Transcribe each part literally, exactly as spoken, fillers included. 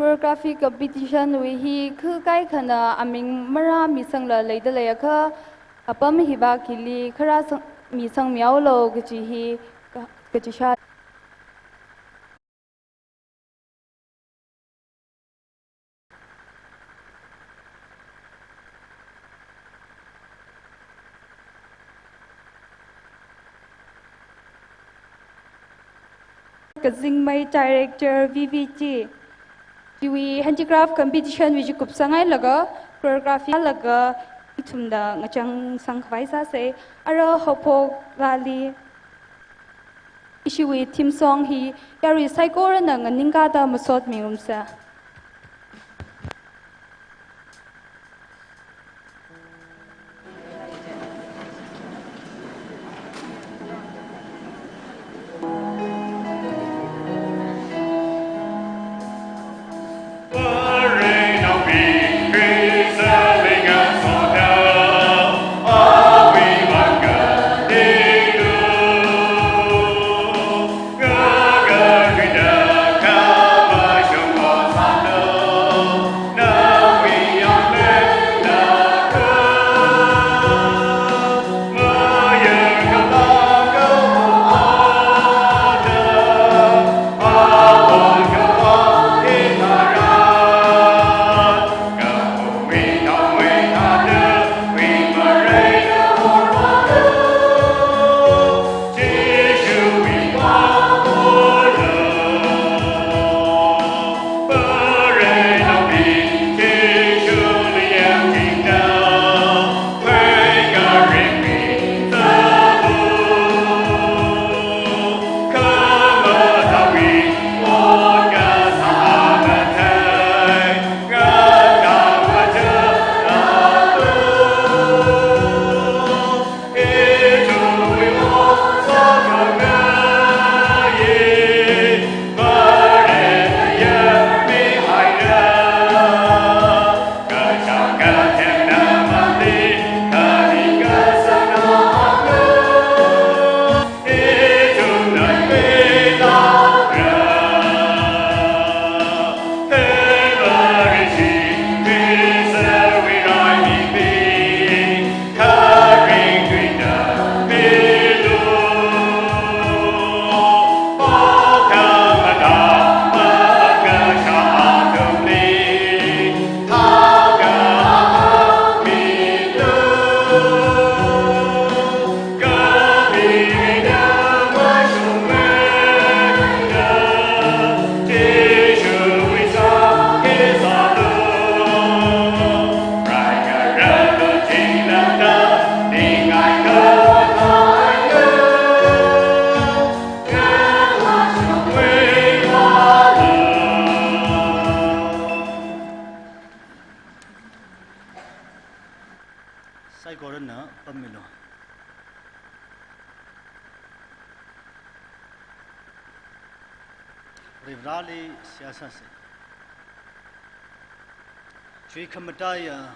Choreography competition wui hi kha kaikhana aming marāmisangla leida leiakha, apam hiva khili kharā sang, misangmihaolu kaji hi ka, kachishā. Kazingmei director V V G, chiwui handicraft competition wui chi kupsanghailaga, choreography laga ithumna ngachangsang khavai sāsa. Ara haophok rali ishiwui theme song hi yarui saikorana nganingkāda masotmirumsa. Saikorana pammilu. Varivarali seihā sāsa. Chuikhamataiya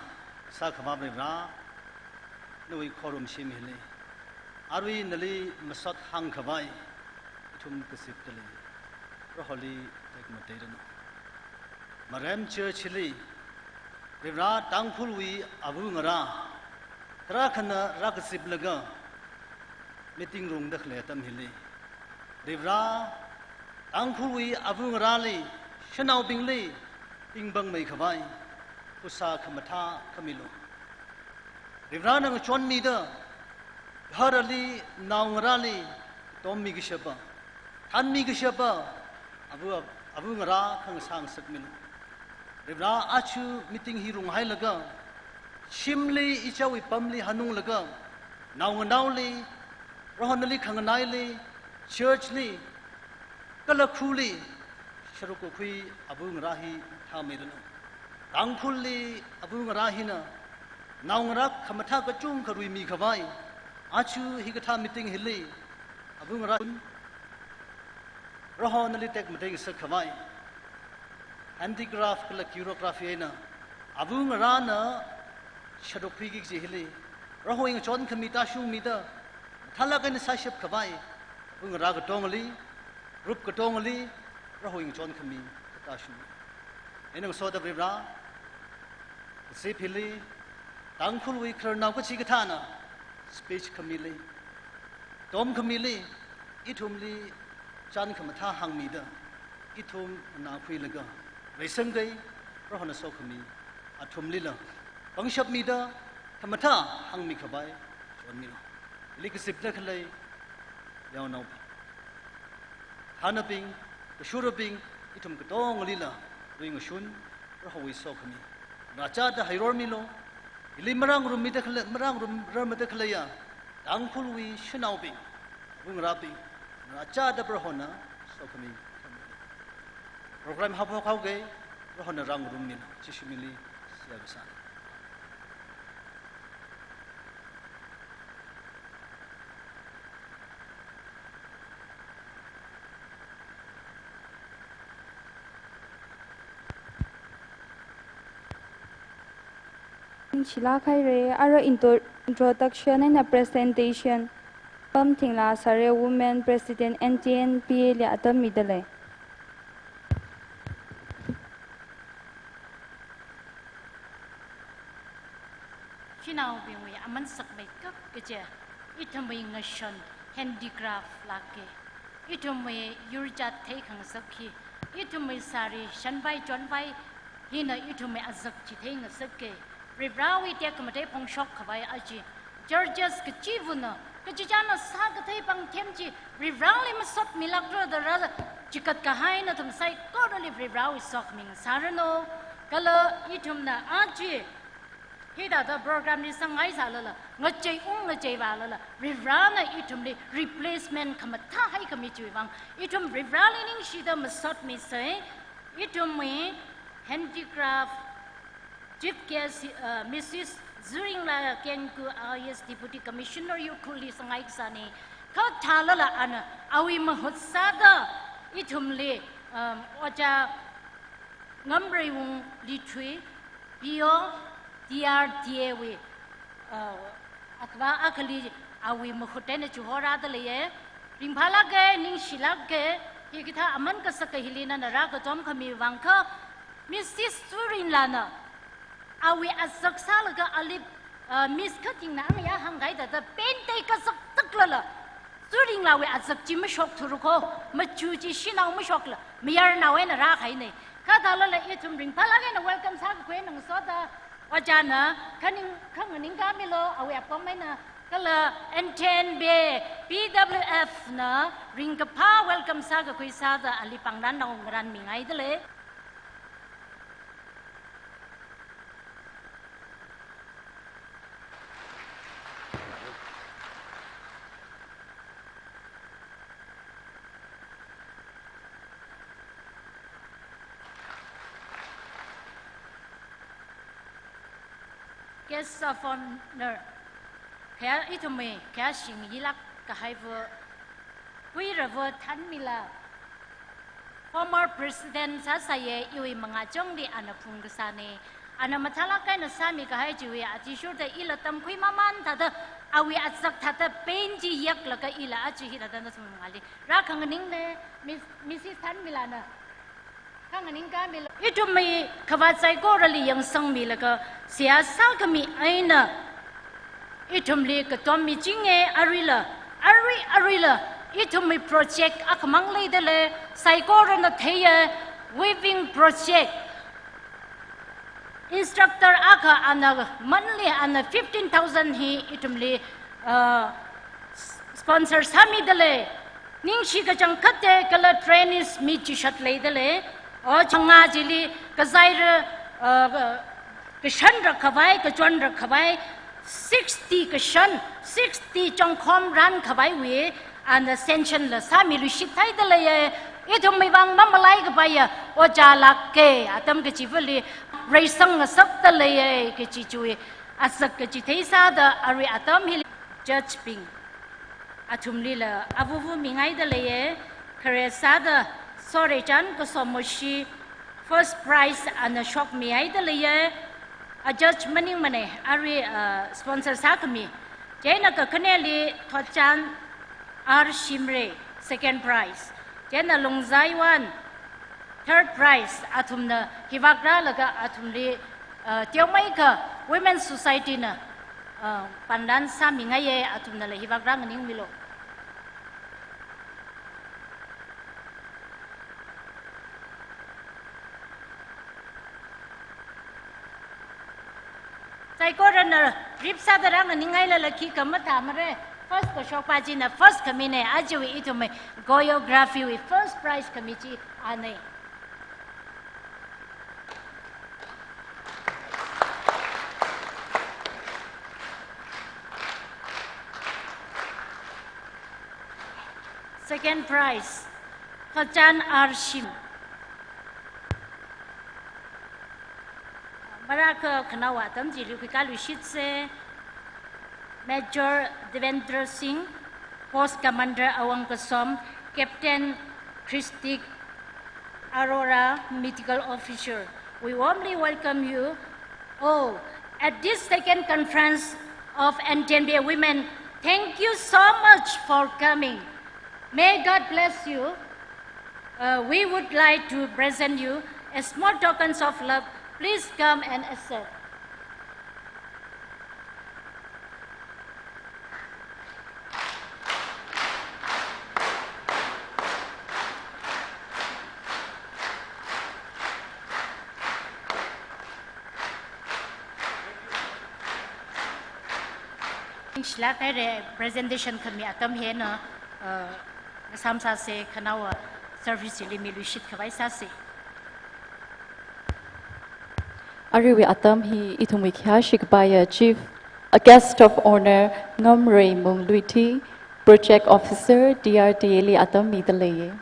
sākhavā Varivara, nawui khorumshim hili arui nali masot hāngkhavai ithum kazipdalei, Proholi tekmateiranu. Marem Church hili Varivara, Tangkhulwui avangarā tarākhana rākaziplaga meeting rungda khalei atam hili, Varivara, Tangkhulwui avangarāli, shanaobingli pingpangmeikhavai phasā khamathā khamilu. Varivara, nana ngachonmida, gahārali, naongarāli tommikashapa, thanmikashapa ava, avangarā khangasā ngasakmilu. Varivara, aja meeting hi runghailaga, shimli, ichāwui pamli hanunglaga, naonganaoli, Proho nali khanganaili, church li, kala khuli sharuk kakhui avangarā hi thāmeiranu. Tangkhulli avangarā hina naongarā khamathā kachungkha ruimikhavai, aja hikathā meeting hili avangarā Proho nali tekmatei ngasakkhavai, handicraft kala choreography eina avangarāna sharukkhuiki kaji hili Prohowui ngachonkhami tāshungmida, mathālāk eina sāshapkhavai avangarā katongali, group katongali Prohowui ngachonkhami tāshung. Eina ngasoda Varivara, zip hili, Tangkhulwui khararnao kachikathāna speech khamili, tom khamili, ithumli chān khamathā hāngmida, ithum nakhuilaga reisangkai. Prohona sokhami athumlila pangshap mida, khamathā hāngmi khavai chonmilu. Hili kazipda khalei yaonaobing, thānabing, kashurabing, ithum katongalila ringashun, Prohowui sokhami rāchāda hairormilu. Hili marāngarummida khalei, marāngarumrarmada khaleiya Tangkhulwui shanaobing, wungrabing, rāchāda Prohona sokhami. Program haophok haoke, Prohona rāngarummilu, Jishu mingli seihā kasā. Shilak haire, ara intro-, introduction eina presentation Pamthingla Sare, Women President, N T N P A li atam midalei. Shanaobingwui aman sakmeikap kaje, ithumwui ngashon, handicraft lāke. Ithumwui yurjat theikhangasak hi, ithumwui sari, shanvai chonvai hina ithumwui azak chitheingasake. Varivarawui tekhamatei phongshok khavai aja, Georges kachivana, kachichāna sākathei pāngthem chi Varivarali masotmilākra da rāchikat kahaina nathum saikorali Varivarawui sokhami ngasāranu. Kala ithumna aja hithāda program li sangngai sālala, ngachei ung ngachei vālala, Varivarana ithumli replacement khamathā haikhami chiwui vang, ithum Varivarali ningshida masotmisei. Ithumwui handicraft chief guest, uh, Missus Zuringla Kenku, I A S Deputy Commissioner Ukhrulli sangngai kasāna. Kha thālala ana, awui mahut sāda ithumli, um, Ojā Ngamreiwung Lithui, P O, T R D A wui, uh, akhava akhali awui mahut eina chihorāda leiye. Ringphālāke, ningshilāke, hikathā aman kasaka hili nana rākatom khami vang kha, Missus Zuringlana awui azak sālaga ali, uh, Miss Khatingna angayā hāngkahai thāda paint tei kazak taklala, Zuringlawui azak chi mashok thurako, machu chi shanao mashokla, mayarnao eina rākahaina. Kha thālala ithum ringphālāk eina welcome sākakhui eina ngasoda, Ojāna khaning, khanganing kāmilu, awui apam eina, kala N T N P A, P W F na ringkaphā welcome sākakhui sāda ali pāngnan nao ngaranmingaidalei. Guest of Honor, khayā ithumwui khayāshing yilāk kahaiva, Kuirava Thanmila, former President sāsāye, iwui mangā chungli ana phungkasāna. Ana mathālāk eina sāmikahai chiwui athishurda ila tamkhui mamān thāda, awui azak thāda paint chi yaklaga ila aja hithāda nathum mangāli rākhanganingna. Miss, Missus Thanmilana khanganing kāmilu. Ithumwui khavāt saikorali yangsangmilaga seihā sākhami eina ithumli katom michinge. Aruila, arui, aruila ithumwui project akhamang leidalei, saikorana theiya, weaving project. Instructor akha ana monthly ana fifteen thousand hi ithumli, uh, sponsor sāmidalei. Ningshi kachangkhatta kala trainees mi chishat leidalei. O changa chili kazaira, uh, kashanra khavai, kachonra khavai, sixty kashan, sixty chongkhom ran khavaiwui ana sanction la sāmiluishit haidalei. Ithumwui vang mamalai kapaiya ojā lāke, atam kachivali reisang ngasakdalei kachi chiwui azak kachithei sāda arui atam hili judge bing athumlila avuvu mingaidalei. Khare sāda Sorechan Kasomoshi first prize ana shokmihaidalei. A judge maningmana, arui, uh, sponsor sākhami. Chieina kakhaneli Thotchan R Shimray second prize. Chieina Lungzaiwan Third prize athumna hivāk rālaga athumli, uh, teomeikha Women's Society na, uh, pandan sāmingaiye, athumnala hivāk rā nganingmilu. Saikorana rip sāda rānganingailala khikha mathāmara. First kashokpa china first khamina, ajawui ithumwui choreography wui first prize khami chi ana. Second prize, Kachan R Shim. Marākha khanaowa atam chili khuikaluishitsa, Major Devendra Singh, Post Commander Awang Kasom, Captain Christic Arora, Medical Officer. We warmly welcome you all at this second conference of N T N B A Women. Thank you so much for coming. May God bless you. Uh, we would like to present you a small tokens of love. Please come and accept. Shilak haira, presentation khami atam hina, uh, ngasam sāsa, khanaowa service chili miluishit khavai sāsa. Aruiwui atam hi ithumwui khayāshi kapaiya Chief, a Guest of Honour, Ngamreimung Luiti, Project Officer, D R D A li atam mida leiya.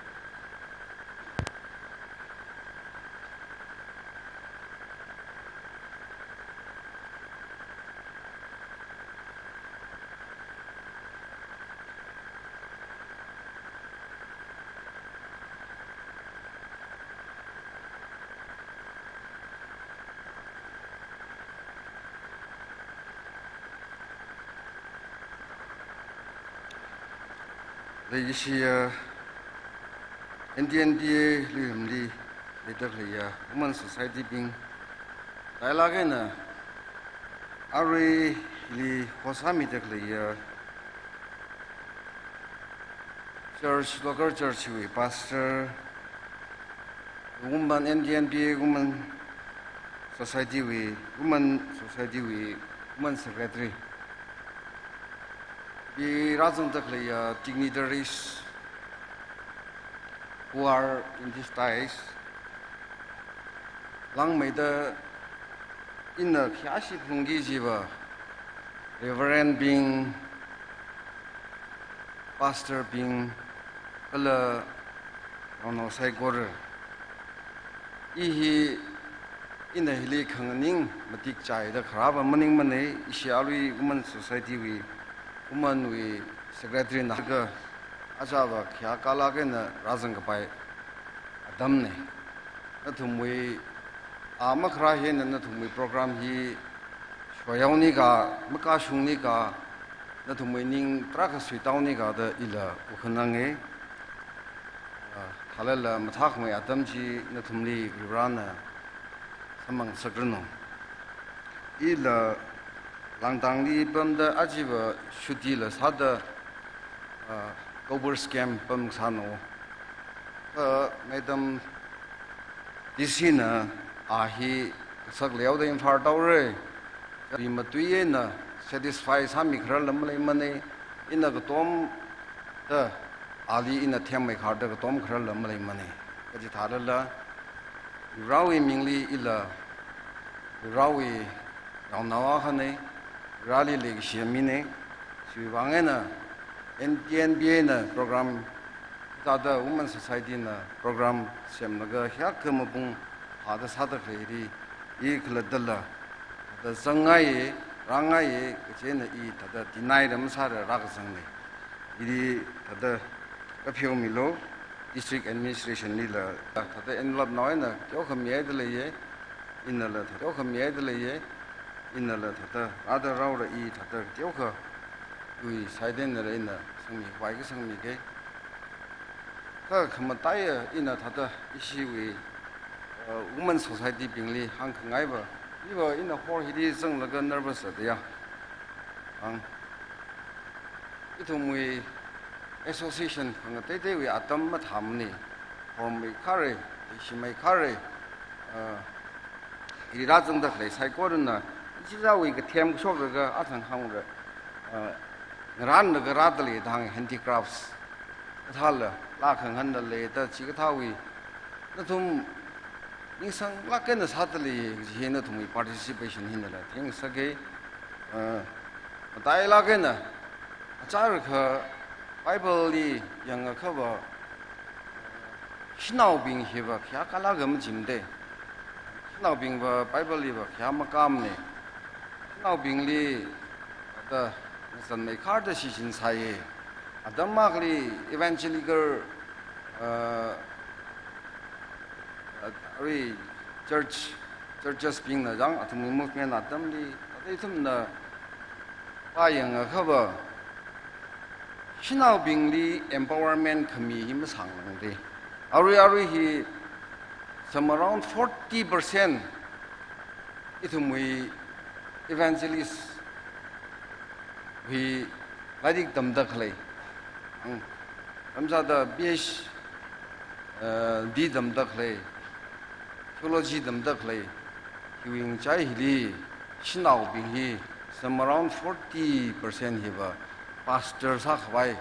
Leikashiya N T N B A luimli leida khaleiya Women Society bing, tailāk eina aruili hosāmida khaleiya church, local church wui pastor, Women, N T N B A Women Society wui, Women Society wui Women Secretary, ipi rāzangda khaleiya dignitaries who are in this dais, langmeida ina khayāshi phungki jiva Reverend bing, Pastor bing, kala naonao saikora. I hi ina hili khanganing matik chāida kharāva maningmana, ishi arui Women Society wui, Women wui Secretary na kha, achāva khayā kalāk eina rāzang kapai atamna. Nathumwui, a, makharā hina nathumwui program hi shoyao nika, makashung nika, nathumwui ning tarākha suitao nika da ila ukhananga. A, thālala mathākhamei atam chi nathumli Varivarana samphang sakranu. Ila Langdangli pamda achiva shuti la sāda, a, Cobra Camp pamsāna. A, Madam D C na a hi kasak leoda Imphal taora. Rimatui eina satisfy sāmi khararla maleimana, ina katom da ali ina themmei kharda katom khararla maleimana. Kaji thālala, Varewui mingli ila, Varewui yaonao akhana, Vareli leikashiya mina, chiwui vang eina N T N B A na program, thāda Women Society na program semlaga hiyākha mapung phāda sāda khaleili, i khalattala, thāda zangngaiya, rāngaiya, kachina i thāda deny da masāra rākazangna. Ili thāda kapheomilu, District Administration lila, thāda envelope nao eina teokha mihaida leiya, inala thāda teokha mihaida leiya, inala thāda rāda raora i thāda teokha, iwui side einala ina sangmi, vai kasangmi ke. Kha khamataiya ina thāda ishiwui Uh, women society bingli hāngkhangaiva, iva ina hall hili zanglaga nervous da ya. Ang, ithumwui association khangateiteiwui atam mathāmane, hormei khare, leishimei khare, uh, hili rāzangda khalei saikorana, ichichāwui kathem kashoklaga athang hāngra, uh, ngarānlaga rādalei da hānga, handicrafts. Kathāla, laa khangahānla leida chikathāwui, nathum ningsanglāk eina sādalei kaji hi nathumwui participation hinala theingasaka. Uh, matailāk eina, achārakha Bible li yangakhava, shanaobing hiva khayākālāk eina majimade. Shanaobingva Bible liva khayā makāmane. Shanaobingli, da, ngazanmei kharda shichinsāya. Atam akhali evangelical, uh, arui church, churches bingna jang, athumwui movement atamli, ithumna pāyangakhava, shanaobingli empowerment khami hi masānglāngde. Arui arui hi some around forty percent ithumwui evangelist hi lairik tamda khalei, ang, tamsāda B H, uh, D tamda khalei, theology tamda khalei, hiwui ngachai hili shanaobing hi some around forty percent hiva pastor sākhavai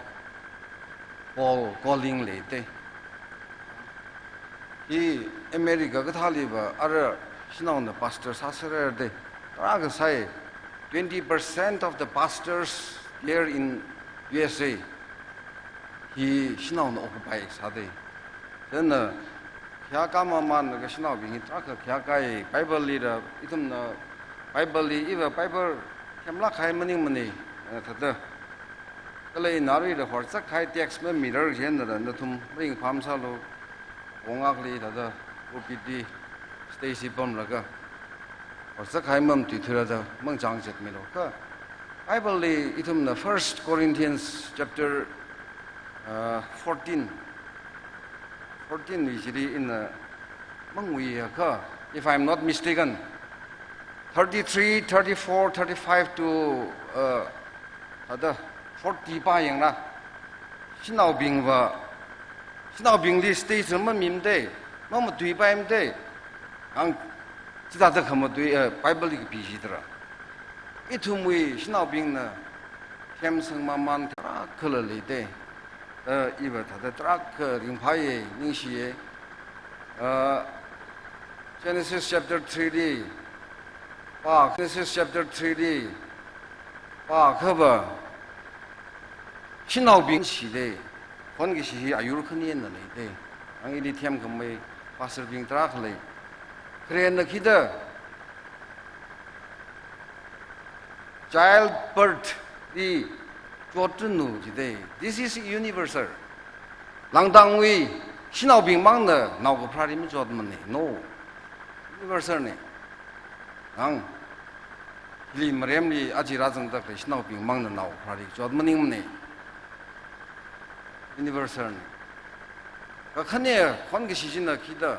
call, calling leide. Hi America kathāliva ara shanaona pastor sāserrade. Tarākha sai, twenty percent of the pastors here in U S A hi shanaona occupy sāde. Chieina khayākā mamānlaga shanaobing hi tarākha khayākāya. Bible lira, ithumna Bible li, iva Bible themlāk kahai maningmane, eh, thāda. Kala ina aruila horzak kahai text mamirar, chieina nathum ringphāmasālu. Wong akhali thāda pulpit li stage li pamlaga horzak kahai mamatuithuira da mangachangchatmilu. Kha Bible li ithumna First Corinthians chapter, uh, fourteen, fourteen wui chili ina manguiakha, if I'm not mistaken, thirty-three, thirty-four, thirty-five to, uh, thāda forty pāyangra. Shanaobingva, shanaobingli stage mamimade, mamatuipaimade. Ang, chithāda khamatui, eh, Bible li kapi chitra. Ithumwui shanaobingna themsang mamān tarākhala leide. Eh, iva thāda tarākha ringphāya, ningshiya. Eh, Genesis chapter three li pā, Genesis chapter three li pāakhava, shanaobing shide. Khon kashi hi ayur khani eina leide. Ang, ili themkhamei pastor bing tarākha lei. Kharena khi da, childbirth li chotranu jide. This is universal. Langdangwui shanaobing mangna nao kapharāli machotmane. No. Universal ne. Ang, hili maremli aja rāzangda khalei shanaobing mangna nao kapharāli chot maningmane. Universal ne. Kakhane, khon kashi china khi da,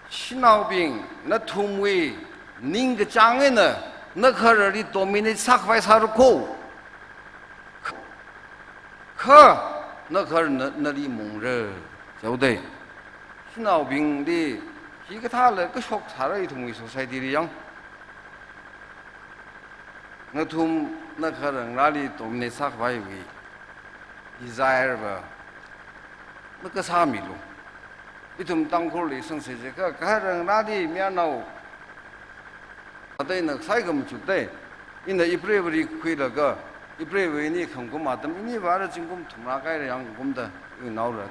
shanaobing, nathumwui ningkachāng eina nagahārali dominate sākhavai sāra kho. Kha nagahārana nali mungra. Chaode. Shanaobingli hikathāla kashok sāra ithumwui society li yang. Nathum nagahāra ngarāli dominate sākhavaiwui desire va makasāmilu. Ithum Tangkhulli sangse jiakha, gahāra ngarāli mayarnao, ateina saikamachuk dei. Ina ipreivali khuilaga, ipreiva ini khangkum atam, iniva ara zingkum thumrā kahaira, yangkumda, iwui naora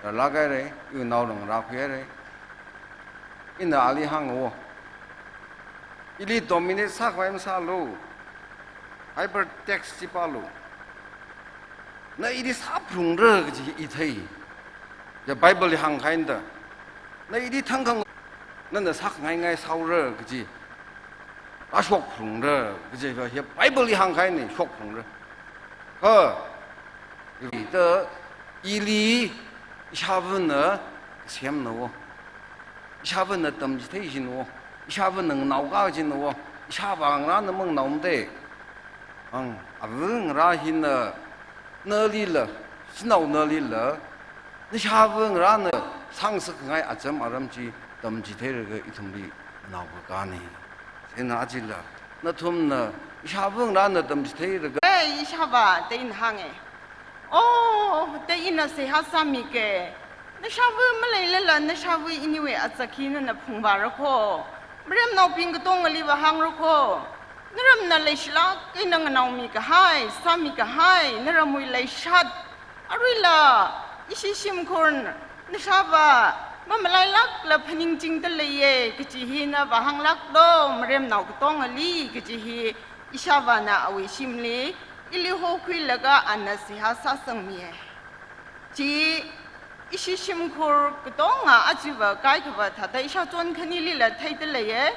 rālāk haira, iwui naora ngarā khuihaira. Ina ali hānga, ili dominate sākhavai masālu. Hypertext chi pālu. Na ili sāphalungra kaji i thei. Ya Bible li hāngkahai da. Na ili thangkha, nana sākhangaingai sāura kaji ashokphalungra kaji va, ya Bible li hāngkahaine, shokphalungra. Kha, ili ta, ili ishāvana semna wo. Ishāvana tamchithei jin wo, ishāvana nganaoka jin wo, ishāvā ngarāna manganaomade. Ang, ava ngarā hina, nalila, shanao nalila, nashāva ngarāna sāngasakngai acham aram chi tamchitheiraga ithumli nganaokakane. Chieina ajila, nathumna, ishāva ngarāna tamchitheiraga. Ei, ishāvā, da ina hānge. Oh, da ina seihā sāmike. Nashāva maleilala, nashāva iniwui azak hi nana phungvāra kho. Maremnaobing katongali vāhāngra kho. Naramna leishilāk eina nganaomikahai, sāmikahai, naramwui leishat. Aruila, ishi shimkhurna, nashāvā, mamalailākla phaningchingda leiye, kaji hi na vāhānglāklu, maremnao katongali, kaji hi, ishāvāna awui shimli, ili hokhuilaga ana seihā sāsangmiye. Chi, ishi shimkhur katonga achiva kaikhava thāda ishāchon khanilila theida leiye.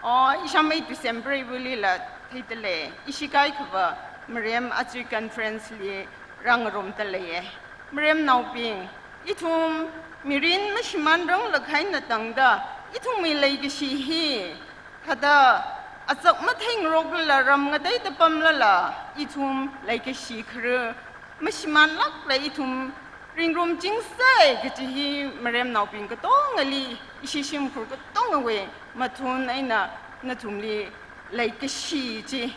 O, ishāmei December iwuilila theida lei. Ishi kaikhava marem achi conference li rāngarumda leiye. Maremnaobing, ithum mirin mashimānranglakha eina tangda, ithumwui leikashi hi, thāda azak matheingaroklala ram ngateida pamlala, ithum leikashi khara mashimānlākla ithum ringrumchingsa kaji hi maremnaobing katongali, ishi shimkhur katongawui mathun eina nathumli leikashi chi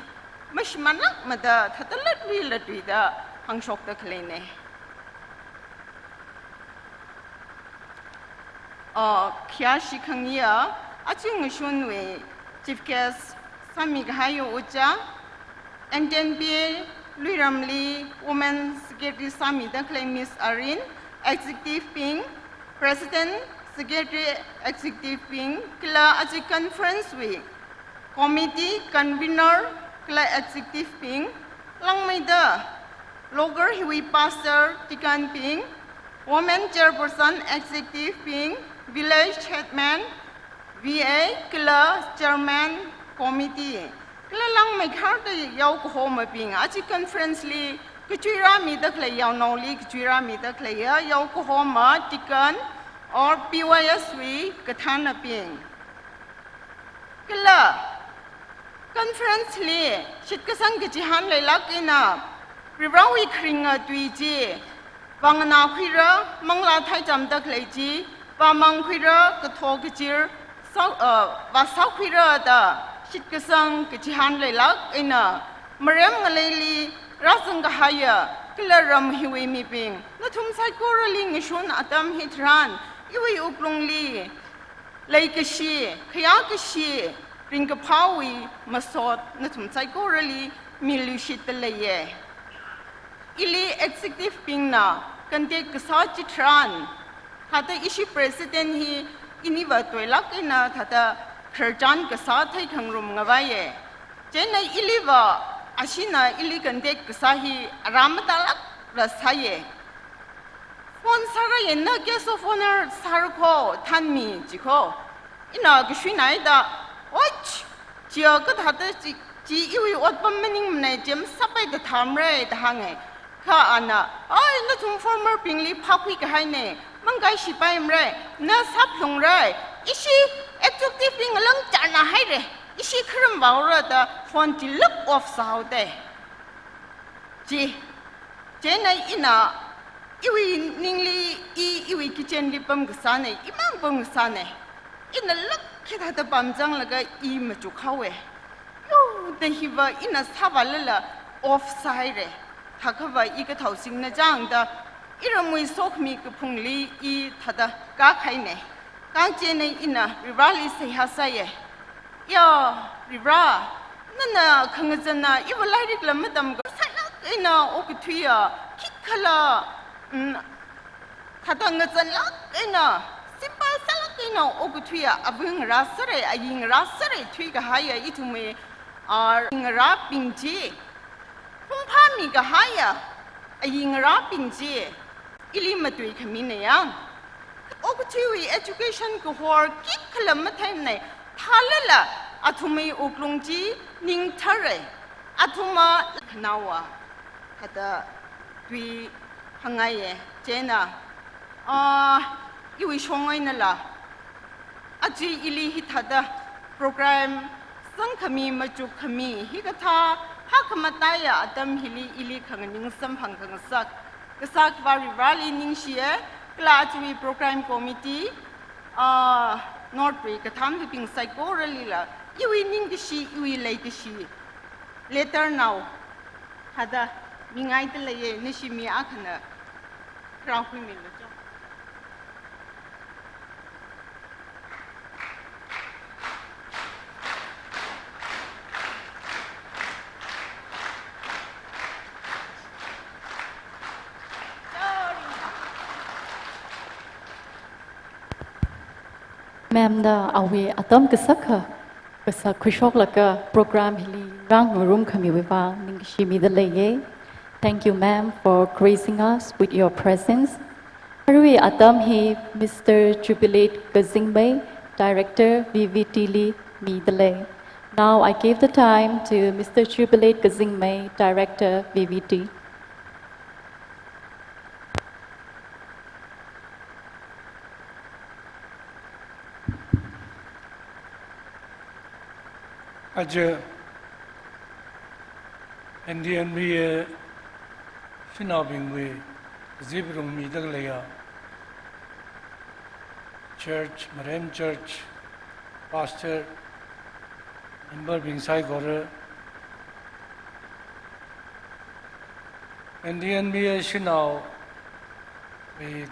mashimānlākmada thāda latluila tuida hāngshokda khaleine. Uh, khayāshi khangayi, aja ngashunwui chief guest sāmikahaiya ojā, N ten P Luiramli Women Secretary sāmida khalei Miss Arin, Executive bing, President, Secretary, Executive bing, kala aja conference wui Committee, Convener, kala Executive bing, langmeida, local hiwui Pastor, Deacon bing, Women Chairperson, Executive bing, Village Headman, V A, kala Chairman, Committee, kala langmeikharda yaokahomabing, aja conference li, kachui rāmida khalei yaonaoli, kachui rāmida khaleiya, yaokahoma, Deacon, or P Y S wui kathānabing. Kala, conference li, shitkasang kachihān leilāk eina, Varivarawui kharinga tui chi, vānganākhuira, manglā theichamda khalei chi, vāmangkhuira, katho kachir, sāo, uh, vāsākhuira da, shitkasang kachihān leilāk eina, marem ngaleili, rāzangkahaiya, kala ram hiwui mibing, nathum saikorali ngashun atam hitharan, iwui wuklungli, leikashi, khayākashi, ringkaphāwui masot nathum saikorali miluishitda leiye. Ili executive bingna contact kasā chitharan, thāda ishi president hi iniva toilāk eina thāda khararchan kasā theikhangarum ngavaiye. Chieina iliva ashina ili contact kasā hi ara matālākla sāye. Phone sāra ye, na guest of honor sāra kho, thanmi ji kho. Ina kashuinaida, "Och, chiya kathāda chi, chi iwui otpam maningmana, chi masāpaida thamra," da hānge. Kha ana, "Ai, nathum former bingli phākhuikahaine, mangkaishipaimara, na sāphalungra, ishi executive bing alang chāna haira, ishi kharam vaora," da phone chi lak off sāhaoda. Chi, chieina ina, iwui ningli, i, iwui kitchenli pamkasāna, imang pamkasāna. Ina lak hithāda pamzanglaga i machukhaowe. Yo, da hiva ina sāvālala off sāhaira. Thākhava i kathao singna chāngda, iramwui sokhami kaphungli i thāda kākahaina. Kachieina ina Varivarali seihā sāya. Ya, Varivara, nana khangazana iva lairikla matamkasālāk eina okathuiya, khikhala, mm, thāda ngazanlāk eina, simple sālāk eina okathuiya, ava ngarā sāra, ayi ngarā sāra thuikahaiya ithumwui, ah, ngarābing chi, phungphāmikahaiya, ayi ngarābing chi, ili matuikhamina yang. Okathuiwui education kahor khikhala matheimana, thālala athumwui wuklung chi ningthara, athumva khanaowa, thāda tui hāngngaiya, chieina, ah, iwui shong einala, Aja ili hithāda program sangkhami machukkhami hikathā phākhamataiya atam hili ili khanganing samphang khangasak kasā Akhava Varivarāli ningshiya, kala ajawui program committee, ah, North Wui kathānabing saikoralila iwui ningkashi, iwui leikashi letter nao hithāda mingaida leiya, nashi mi akhana rāhuimilu cho. Ma'am na awui atam kasākha, kasā khuishoklaga program hili rāngarumkhamiwui vang ningshimida leiya. Thank you, ma'am, for gracing us with your presence. Aruiwui atam hi Mister Jubilate Kazingmei, Director V V T li mida lei. Now I give the time to Mister Jubilate Kazingmei, Director V V T. Aja N D N B A shanaobingwui zip rungmida khaleiya church, Marem Church, pastor, member bing saikora, N D N B A shanaowui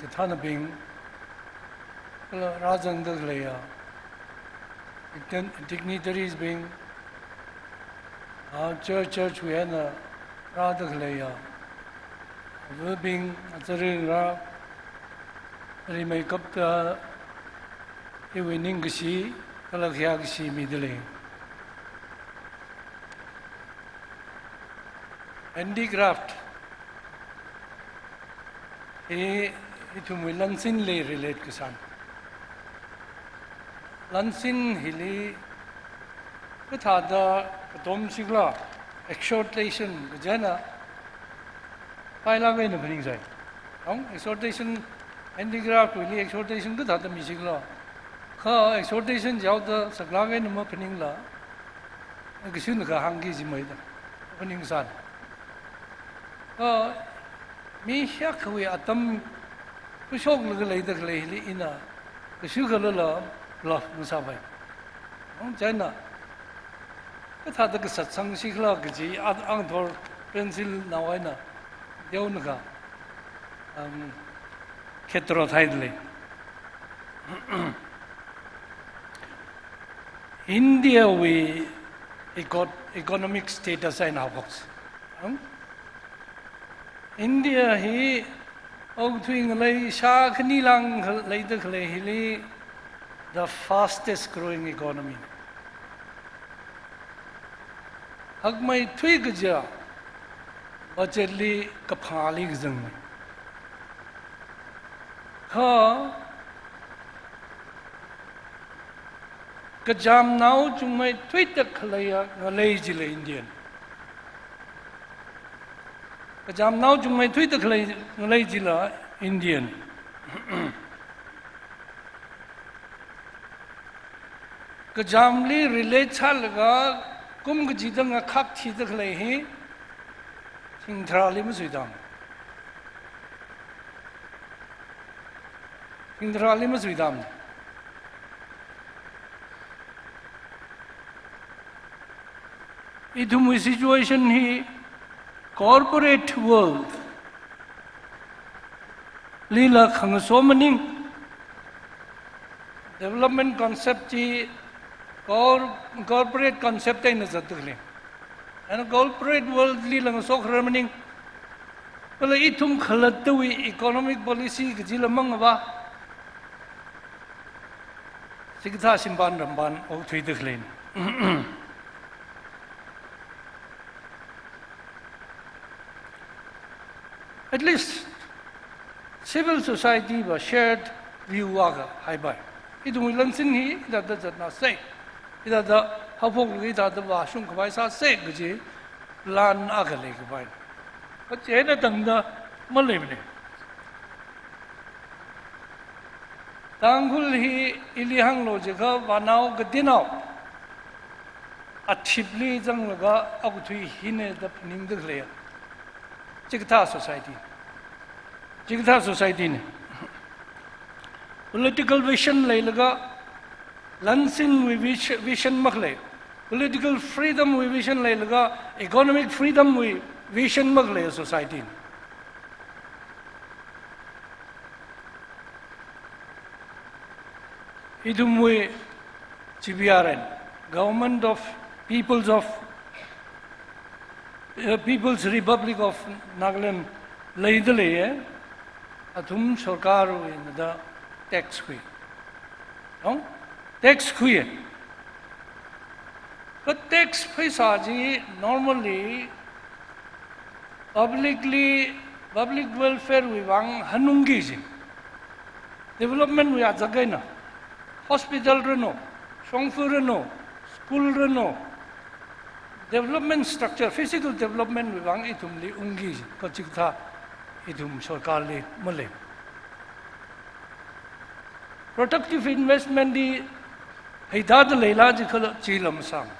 kathānabing, kala rāzangda khaleiya dign-, dignitaries bing, ah, church, church wui eina rāda khaleiya avabing, aja ringra, rimeikapta iwui ningkashi kala khayākashi mida lei. Handicraft hi ithumwui lansinli relate kasāna. Lansin hili kathāda katomsikhala, exhortation kajina, pailāk eina phaningsai. Ang exhortation, handicraft wuili exhortation kathāda misikhala. Kha exhortation jihaoda saklāk eina maphaningla, kashunakha hāngki jimeida phaningsan. Kha mi hiyākhawui atam khuishoklaga leida khalei hili ina kashu khalala bluff masāpai. Ang china kathāda kasatsangsik khala kaji a-, angthor pencil nao eina teonakha, um, khetro thaidalei. India wui eco-, economic status eina haophok. Um, India hi okathui ngalei shākhani lāng kha-, leida khalei hili the fastest growing economy. Hakmeithui kaja budget li kaphāli kazang. Kha kachamnao chungmeithuida khaleiya ngalei chila Indian. Kachamnao chungmeithuida khalei ngalei chila Indian. Kachamli relate sālaga kum kachida ngakhak thida khalei hi thingtharāli masuitam. Thingtharāli masuitam. Ithumwui situation hi corporate world lila khangaso maning, development concept chi cor-, corporate concept eina zatda khalei. Ana corporate world lila ngasokharar maning, kala ithum khalattawui economic policy kajila mangava, sikathā shimpān rampān okthuida khaleina. At least civil society va shared view akha haipai. Ithumwui lansin hi hithāda zatnasei, hithāda haophok, hithāda vāshung khavai sāsei kaji plan akha leikapai. Kha chieina tangda maleimana. Tangkhul hi ili hānglo jiakha vānao katinao athipli zanglaga okathui hina da phaningda khalei. Chikathā society. Chikathā society na. Political vision leilaga lansinwui vis-, vision makhalei. Political freedomwui vision leilaga economic freedomwui vision makhalei society na. Ithumwui G P R N, Government of Peoples of, uh, People's Republic of Nagaland leida leiya, athum sarkarwui eina da tax khui. Nong? Tax khui. Kha tax pheisā chi normally publicly, public welfarewui vang hanungki chi. Developmentwui azak eina, hospital ranu, shongfa ranu, school ranu, development structure, physical developmentwui vang ithumli ungki chi. Kha chikathā ithum sarkarli malei. Productive investment li heida da leila jikhala chila masāma.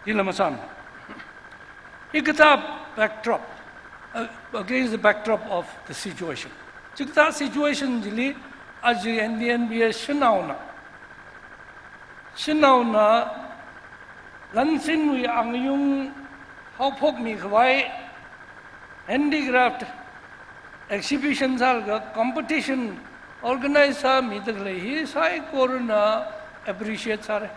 Chila masāma. Hikathā backdrop, uh, against the backdrop of the situation. Chikathā situation chili aja N D N B S shanaona. Shanaona lansinwui angayung haophokmi khavai handicraft exhibition sālaga competition organize sāmida khalei hi saikorana appreciate sāra.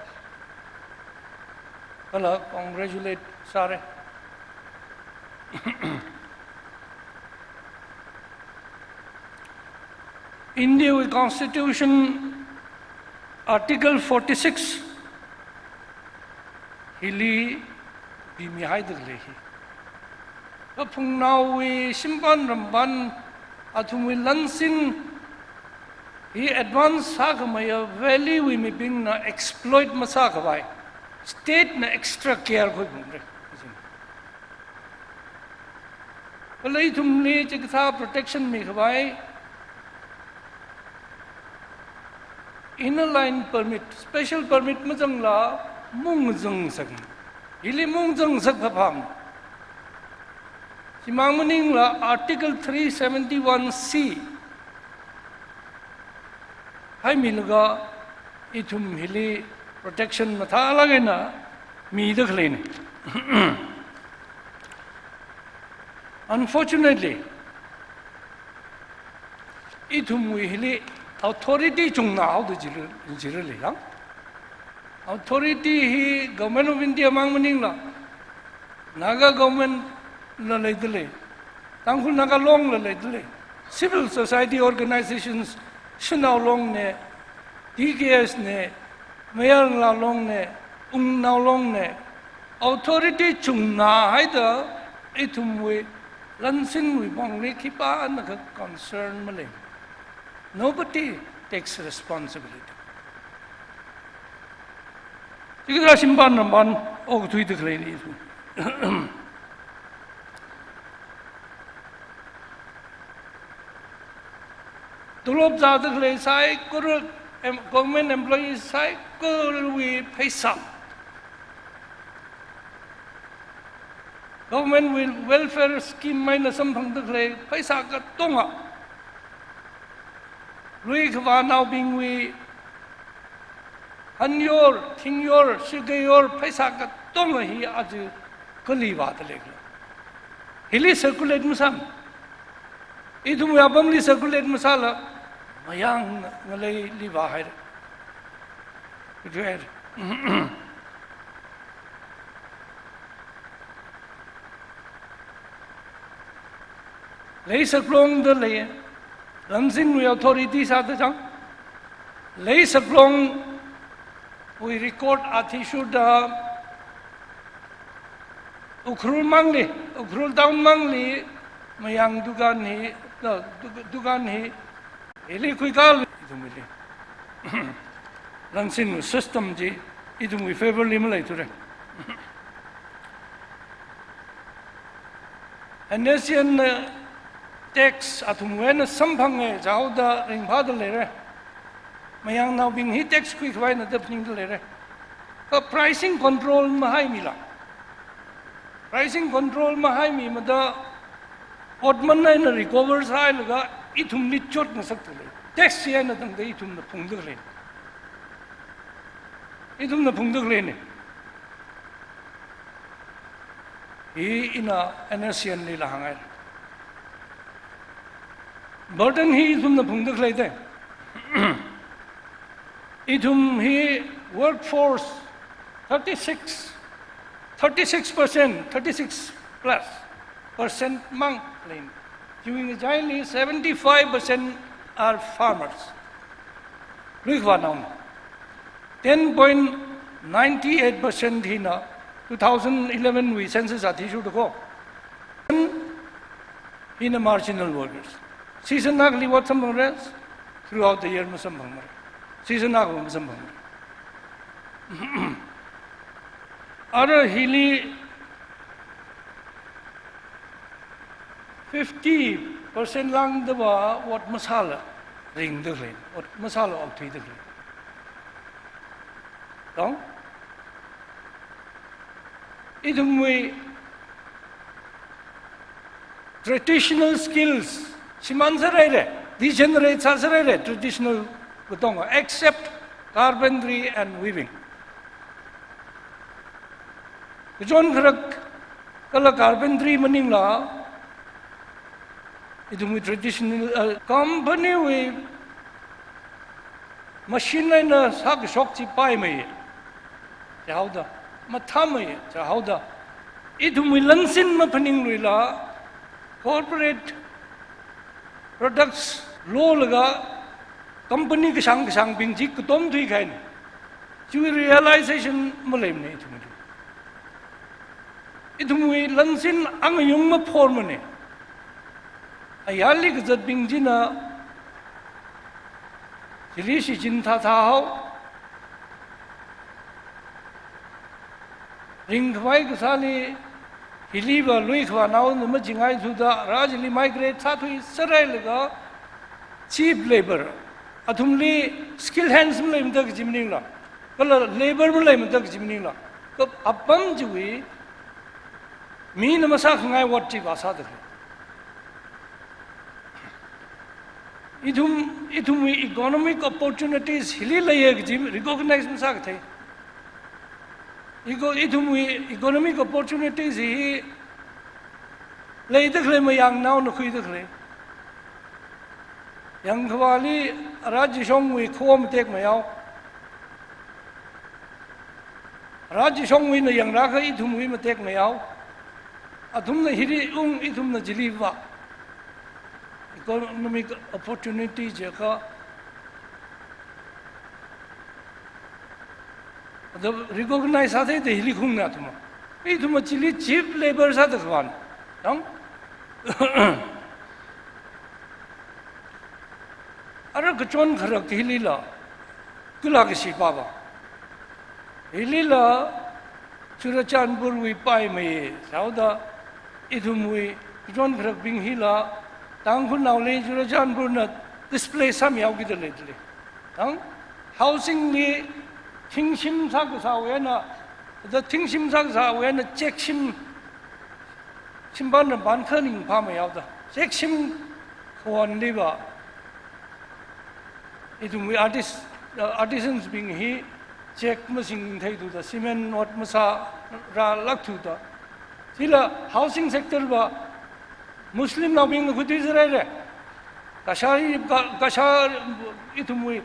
Kala congratulate sāra. Indiawui Constitution Article forty-six hili bimihaida khalei hi. Kaphungnaowui shimpan rampan athumwui lansin hi advance sākhameiya valley wui mibingna exploit masākhavai, state na extra care khuiphungra. Kala ithumli chikathā protection mikhavai inner line permit, special permit mazangla mungzangsak. Hili mungzangsak phapham. Chimang maningla Article three seventy-one C haimilaga ithum hili protection mathālāk eina mida khaleina. Unfortunately, ithumwui hili authority chungna haoda jira, jira leiyang. Authority hi Government of India mang maningla, Naga government la leida lei, Tangkhul Naga Long la leida lei, civil society organizations, Shanao Long na, T K S na, Mayar Ngalā Long na, Ungnao Long na, authority chungna haida ithumwui lansinwui pongli khipānakha concern malei. Nobody takes responsibility. Chikathā shimpan rampan okathuida khaleina ithum. Tolop zāda khalei saikora, em, government employees saikorawui pheisā, government wui welfare scheme eina samphangda khalei pheisā katonga, lui khavānaobingwui hanyor, thingyor, shakeiyor pheisā katonga hi aja kali vāda leikhala? Hili circulate masāma. Ithumwui apamli circulate masāla, mayang ngaleili vāhaira. Ithum haira. Leisaklongda lei, lansinwui authority sāda chang. Leisaklongwui record athishurda Ukhrul mangli, Ukhrul town mangli mayang dukan hi, no, du-, dukan hi, hili khuikālu ithumli. Lansin system chi ithumwui favour li maleithura. N S C N na tax athumwui eina samphanga jihaoda ringphāda leira. Mayangnaobing hi tax khuikhavai na da phaningda leira. Kha pricing control mahaimila. Pricing control mahaimimada otman eina recover sāhailaga ithumli chotngasakda lei. Tax chi eina tangda ithumna phungda lei. Ithumna phungda leina. Hi ina N S C N lila hānghai. Burden hi ithumna phungda leida. Ithum hi workforce thirty-six, thirty-six percent, thirty-six plus percent mang leina. Chiwui ngachaili seventy-five percent are farmers. Luikhavānaona. Ten point nine eight percent hina two thousand eleven wui census athishurda ko. Hina marginal workers. Season akhali ot samphangra, throughout the year masamphangmara. Season akhava masamphangmara. Ara hili fifty percent lāngdava ot masāla ringda lei, ot masāla okthuida lei. Tong? Ithumwui traditional skills shimān sāhaira, degenerate sāhaira, traditional katonga, except carpentry and weaving. Kachon kharak kala carpentry maningla, ithumwui traditional, uh, company wui machine eina sākashok chi paimei. Chihaoda, mathāmei, chihaoda. Ithumwui lansin maphaningluila, corporate products lolaga company kashāng kashāngbing chi katom thuikahaina. Chiwui realization maleimana ithumli. Ithumwui lansin angayung maphormana. Ayarli kazatbing china, chili shichin thathā hao. Ringkhavai kasāli, hiliva luikhavānaona machingaithuda, rā chili migrate sāthuiserhailaga, cheap labor. Athumli skilled hands maleimada kaji maningla, kala labor maleimada kaji maningla, kha apam chiwui, mina masākhangai ot chi vāsāda lei. Ithum, ithumwui economic opportunities hili leiya kaji recognize masākathei. Eco-, ithumwui economic opportunities hi leida khalei mayangnaona khuida khalei. Yangkhavāli ara Jishongwui kho matekmei hao. Ara Jishongwuina yangrākha ithumwui matekmei hao. Athumna hili ung, ithumna chili vā. Economic opportunity jiakha, ada recognize sātheida hili khaungna athumva. Ithumva chili cheap labor sāda khavāna. Yang? Ara kachon kharak hilila, kala kashi pava. Hilila, Churachandpurwui paimei, chihaoda, ithumwui kachon kharakbing hila, Tangkhulnaoli Churachandpurna displace sāmihao kida leida lei. Tang, housing li thingshim sākasāwui eina, da thingshim sākasāwui eina chekshim, shimpan rampan khaning phāmei haoda. Chekshim khawanliva, ithumwui artis-, uh, artisans bing hi chek masingtheithuda, cement ot masārālākthuda. Chila housing sector va Muslimnaobingna khuithuiserhaira. Kashari, ka-, Kashari, ithumwui,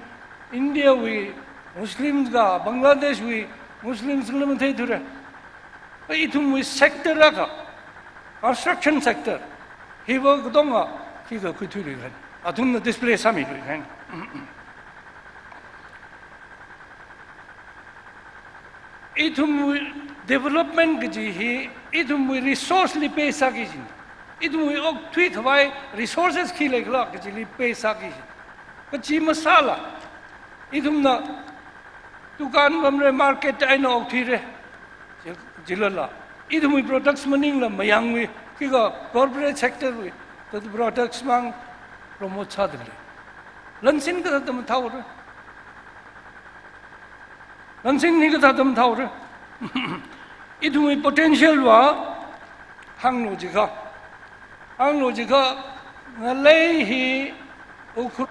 Indiawui Muslims kha Bangladeshwui Muslims khala matheithura. Ithumwui sector akha, construction sector, hiva katonga khikha khuithuiluihaina. Athumna displace sāmiluihaina. Ithumwui development kaji hi, ithumwui resource li base sāki kajina. Ithumwui okthuikhavai resources khi leikhala kajili base sāki kajina. Kachi masāla, ithumna dukan pamra, market eina okthuira. Chi-, chilala, ithumwui products maningla mayangwui, khikha corporate sector wui, the products mang promote sāda lei. Lansin kathāda mathāora. Lansin hi kathā tam thaora. Ithumwui potential va hānglu jiakha. Hānglu jiakha, ngalei hi Ukhrul,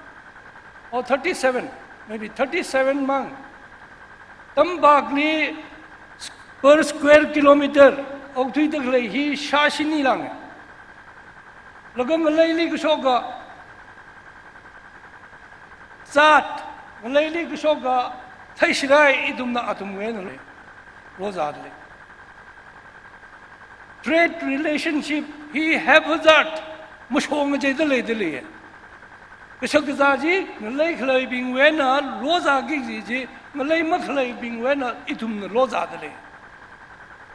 oh, thirty-seven, maybe thirty-seven mang. Tampakli per square kilometer okthuida khalei hi shāshini lānga. Laga ngaleili kashoka, zat, ngaleili kashoka, theishirai ithumna athumwui eina lozāda lei. Trade relationship hi haphazard mashong ngacheida leida lei. Kashak kazā chi ngalei khaleibingwui eina lozāki kaji chi, ngalei makhaleibingwui eina ithumna lozāda lei.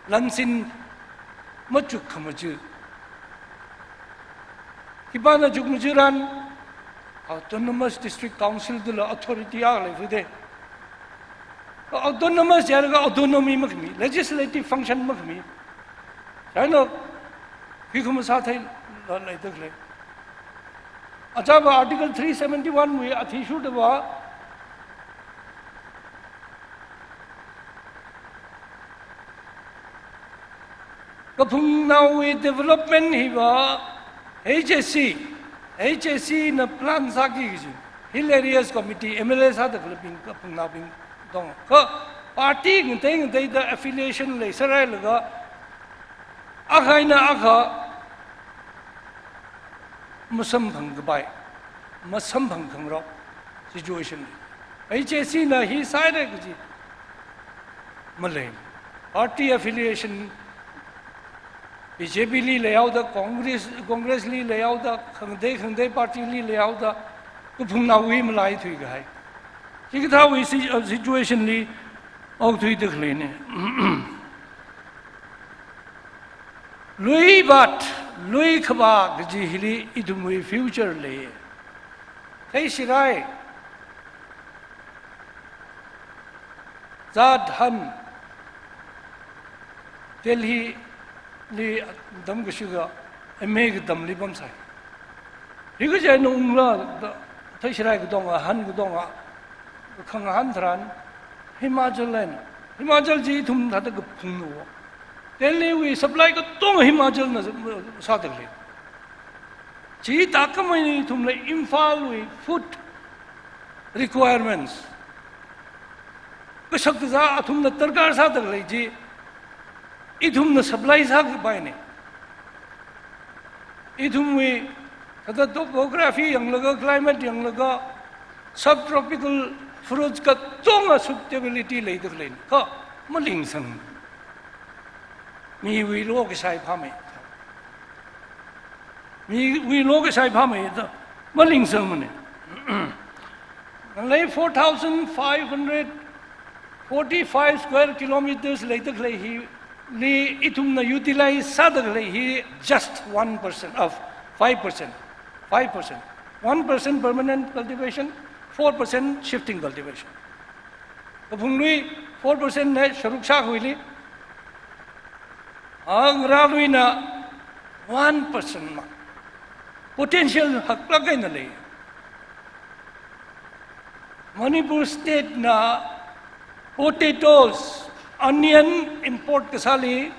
Lansin machuk khamaja. Khipāna chukmaja tharan, Autonomous District Council dala authority akha leifide. Autonomous jiakha autonomy makhami, legislative function makhami. Chieina khi khamasā theila leida khalei. Achāva Article three seventy-one wui athishurda va, kaphungnaowui development hiva H A C, H A C na plan sāki kaji. Hill Areas Committee, M L A sāda khaleibing, kaphungnaobing tong. Kha party ngatei ngateida affiliation leisārailaga, akha eina akha masamphang kapai, masamphang khangarok situation. H A C na hi sāhaira kaji malei. Party affiliation B J P li leihaoda, Congress, Congress li leihaoda, khangatei khangatei party li leihaoda, kaphungnaowui malaithui kahai. Chikathāwui si-, uh, situation li okthuida khaleina. Lui vāt, lui khavā kaji hili ithumwui future lei. Theishirai, zat han, Delhi li tamkashika M A katamli pamsai. Hi kaje nungla da, theishirai katonga, han katonga, khangahān tharan, Himachal eina. Himachal chi ithum thāda kaphungna. Delhi wui supply katonga Himachal na sāda lei. Chithākhamei ithumla Imphal wui food requirements, kashak kazā athumna darkar sāda khalei chi, ithumna supply sākapaina. Ithumwui, thāda topography yanglaga, climate yanglaga, subtropical fruits katonga suitability leida khaleina. Kha malingsang. Miwui lokashai phāmei. Miwui lokashai phāmei da malingsangmana. Ngalei four thousand five hundred forty-five square kilometers leida khalei hili ithumna utilize sāda khalei hi just one percent of five percent. Five percent. One percent permanent cultivation, four percent shifting cultivation. Kaphunglui four percent na sharuk shākhuili, a, ngarāluina one percent ma. Potential haklāk eina lei. Manipur state na potatoes, onion import kasāli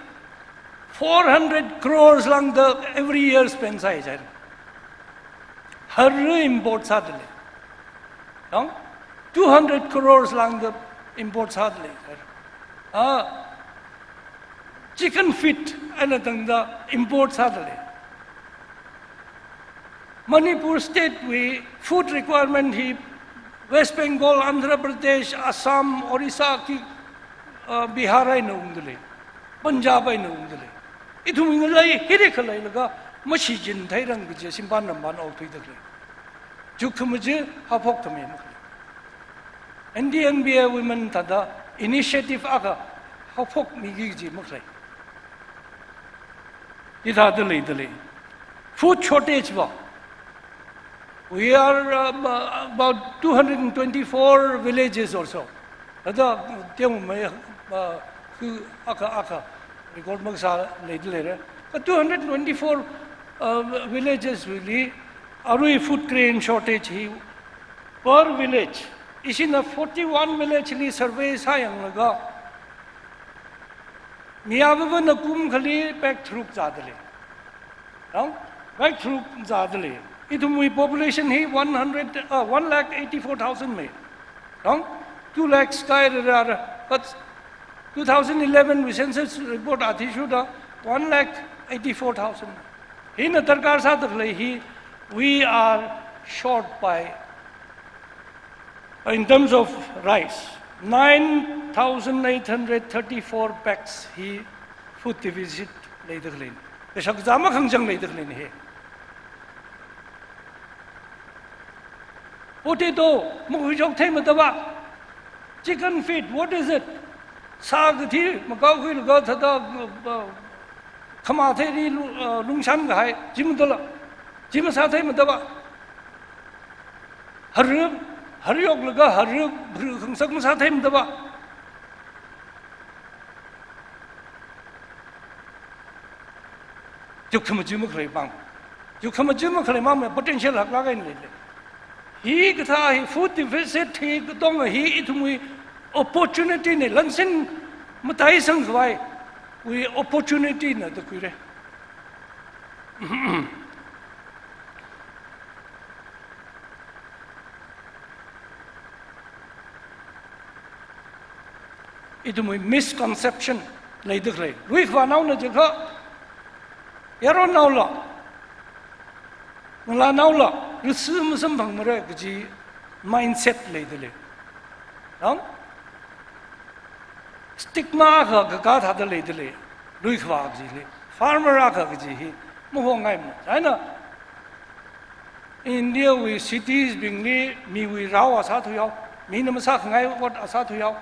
four hundred crores lāngda every year spend sāi chai. Harui import sāda lei. Yong, two hundred crores lāngda import sāda lei. Ah, chicken feed eina tangda import sāda lei. Manipur state wui food requirement hi West Bengal, Andhra Pradesh, Assam, Orissa ki, uh, Bihar eina ungda lei, Punjab eina ungda lei. Ithum ngalei hili khaleilaga mashichin theirang kaji simpān rampān okthuida khalei. Chukkhamaja haophok khamei makhalei. N D N B A women thāda initiative akha haophokmiki kaji makhalei. Hithāda leida lei. Food shortage va. We are, um, uh, about two hundred and twenty-four villages or so. Thāda tengmei, uh, khu akha akha record makasā leida leira. Kha two hundred twenty-four, uh, villages wui li arui food grain shortage hi per village Ishina forty-one village li survey sāyanglaga, mi avāvana kum akhali bag tharuk zāda lei. Rang? Bag tharuk zāda lei. Ithumwui population hi one hundred, uh, one lakh eighty-four thousand mei. Rang? Two lakhs kairara. But two thousand eleven wui census report athishurda one lakh eighty-four thousand. Hina darkar sāda khalei hi, we are short by, in terms of rice, nine thousand eight hundred thirty-four bags hi food deficit leida khaleina. Kashak zā makhangachang leida khaleina hi. Potato, makhuishok theimatava. Chicken feed, what is it? Sā kathi, makaokhuilaga thāda, uh, uh, khamathei ri lu-, uh, lungshan kahai, chi mathāla. Chi masā theimatava. Hari, hari yoklaga hari, hari khangasak masā theimatava. Chukkhamaja makhalei mang. Chukkhamaja makhalei mang me potential haklāk eina leilei. Hikathā hi food deficit hi katonga hi ithumwui opportunity na, lansin mataisang khavaiwui opportunity na da khuira. Ithumwui misconception leida khalei. Luikhavānaona jiakha, yaronnaola, ngalānaola, risi masamphangmara kaji mindset leida lei. Rang? Stigma akha kakā thāda leida lei. Luikhavā kajili. Farmer akha kaji hi mahongaimana. China, India wui cities bingli miwui rao a sāthuihao, mina masākhangai ot a sāthuihao.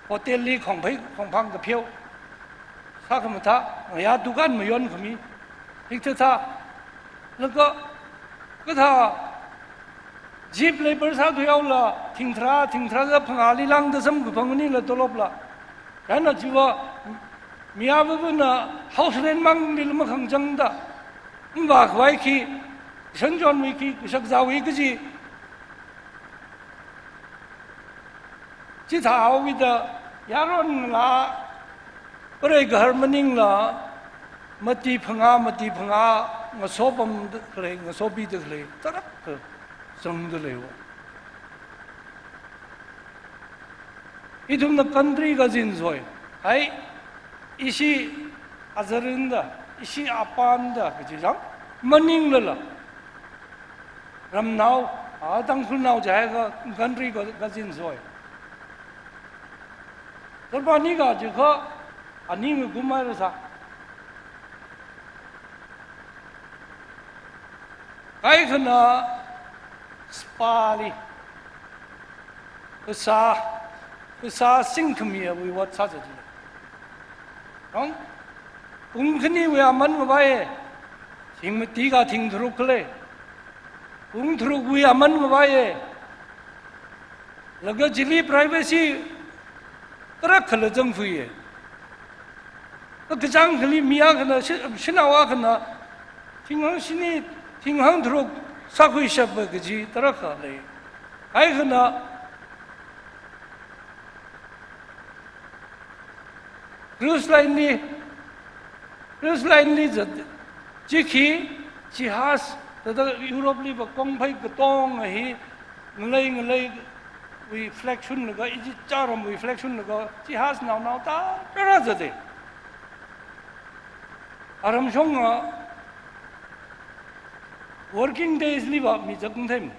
Hotel li khongphei khongphang kapheo sākhamathā, ngayā dukan mayonkhami, hikathā. Laga kathā cheap labour sāthuihaola, thing tharā, thing tharāda phangāli lāngda samkaphang maningla tolopla. China chiva, mi avāvana house rent mangli lama khangachangda, mavākhavai khi, shanchonwui khi, kashakzāwui kaji, chithāhaowuida, yaron ngalā, preigaharmang maningla, mati phangā, mati phangā, ngasopamda khalei, ngasopida khalei, tarākha zangda leiva. Ithumna country kazin zoi. Hai, ishi azarinda, ishi apanda, kaji zang, maninglala. Ramnao, a Tangkhulnao jiakha country ka-, kazin zoi. Tarpani kajiakha, ani ngakum mairasa. Kaikhana spa li. Phasā, phasā singkhamiwui ot sāzat lei. Kong, pung khaniwui aman ngavai e. Thing mati ka thing tharuk khalei. Pung tharukwui aman ngavai e. Laga chili privacy tarākhala zangkhui e. Kakachāng akhali mi akhana, shi-, shanao akhana, thinghāng shini, thinghāng tharuk sākhuishap kaji tarākha lei. Kaikhana, cruise line li, cruise line li zat, chi khi, jahaz, thāda Europe liva kongphei katonga hi, ngalei ngaleiwui flag shunlaga, ichichā ramwui flag shunlaga, jahaz naonao tarāra zat e. Aram shonga working days liva mi zat ngathei.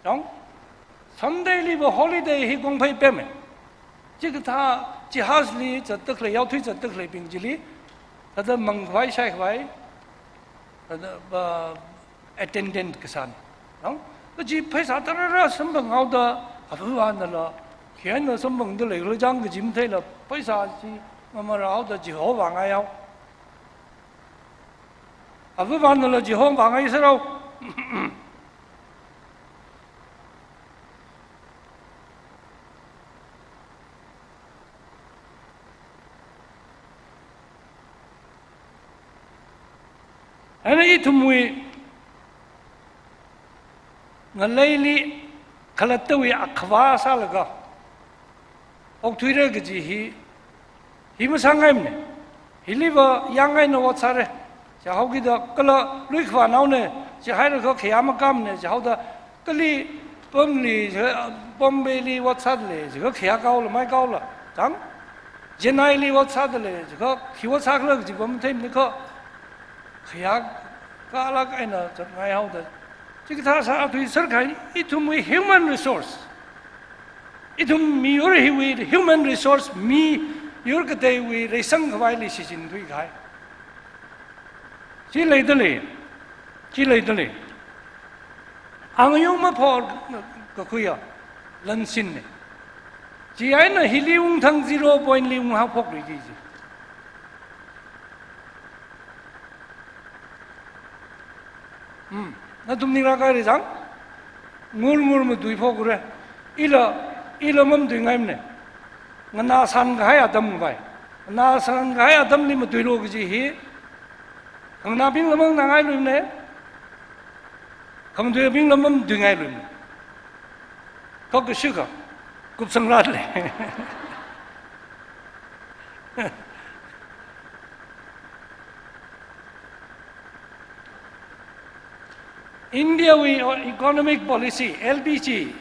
Rang? Sunday liva holiday hi kongphei pem e. Chikathā jahaz li zatda khalei, yaothui zatda khaleibing chili, thāda mangkhavai shaikhavai, thāda, uh, attendant kasāna. Rang? Kaji pheisā tarāra samphanghaoda, avāvanala, khi eina samphangda leikhala chang kaji matheila, pheisā chi ngamaraoda chihovāngaihao. Avāvanala chihovāngai serao. Ana ithumwui ngaleili khalattawui akhavā sālaga okthuira kaji hi, hi masāngaimana. Hiliva yangngaina ot sāra. Chihāokida kala luikhavānaona, chihailaga khayā makamana, chihāoda kali pamli, chi, Bombayli ot sādalei, chikha khayā kaola, mai kaola. Chang? Chennaili ot sādalei, chikha khi ot sākhala kaji pam theimana kha. Khayā kalāk eina zatngai haoda. Chikathā sā athei sārkahai, ithumwui human resource. Ithum miyur hiwui human resource, miyur kateiwui reisangkhavaili shichinthuikahai. Chi leidalei, chi leidalei. Angayung maphor kakhuiya, lansinna. Chieina hili ungthang zero point li unghaophokluiki ji. Hmm, nathum ningra kairi chang? Ngur ngur matuiphokra. Ila, ila mamatuingaimana. Nganāsānkahai atam vai. Nganāsānkahai atamli matuilu kaji hi. Khanganābingla manganāngailuimana. Khamatuibingla mamatuingailuimana. Kha kashikha, kupsangradalei. Indiawui economic policy, L P G,